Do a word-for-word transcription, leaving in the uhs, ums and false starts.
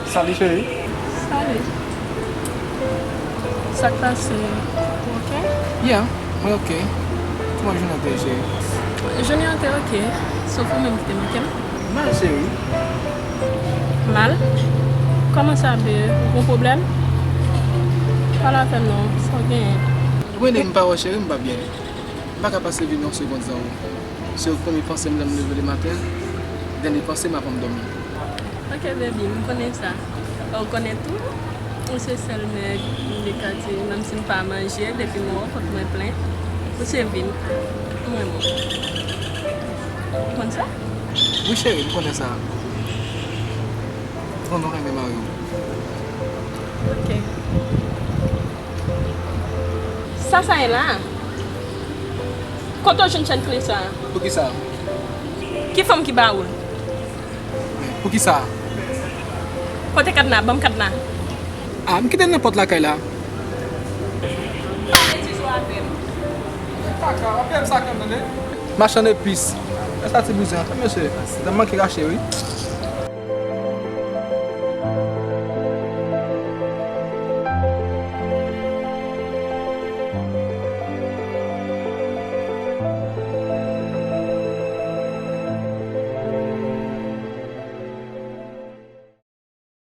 Salut, cheri. Salut. Sa k pase? Ou oke? Yeah, mwen oke. Kòman jounen an te ye, cheri? Jounen an te oke. Sof ou menm ki te manke m. Mal, cheri. Mal? Kòman sa, babe? Ou gon pwoblèm? Pale avè m non, sa w genyen? Ou konnen depi m pa wè w, cheri, m pa byen. M pa ka pase vin yon segonn san ou. Se ou k premye panse m lè m leve le maten. Dènye panse m avan m dòmi. Ok, baby, m konnen sa. Ou konnen tou, ou se sèl nèg m te ka di, menm si m pa manje, depi m wè w, kont mwen plen. Ou se vi m. M renmen w. Ou konn sa? Wi, cheri, m konnen sa. Ou konnen w renmen mari w. Ok. Sa sa ye la? Kote w jwenn chèn kle sa? Poukisa? Ki fanm ki ba ou l? Poukisa? Kote kadna? Ban m kadna. Ah, m kite l nan pòt lakay la. Pale ti zo avè m. Kaka, w ap peye m sa kanmenm, tande? Machann epis. Lè sa ti bouzen an, tann mesye. Dam manke rache, wi.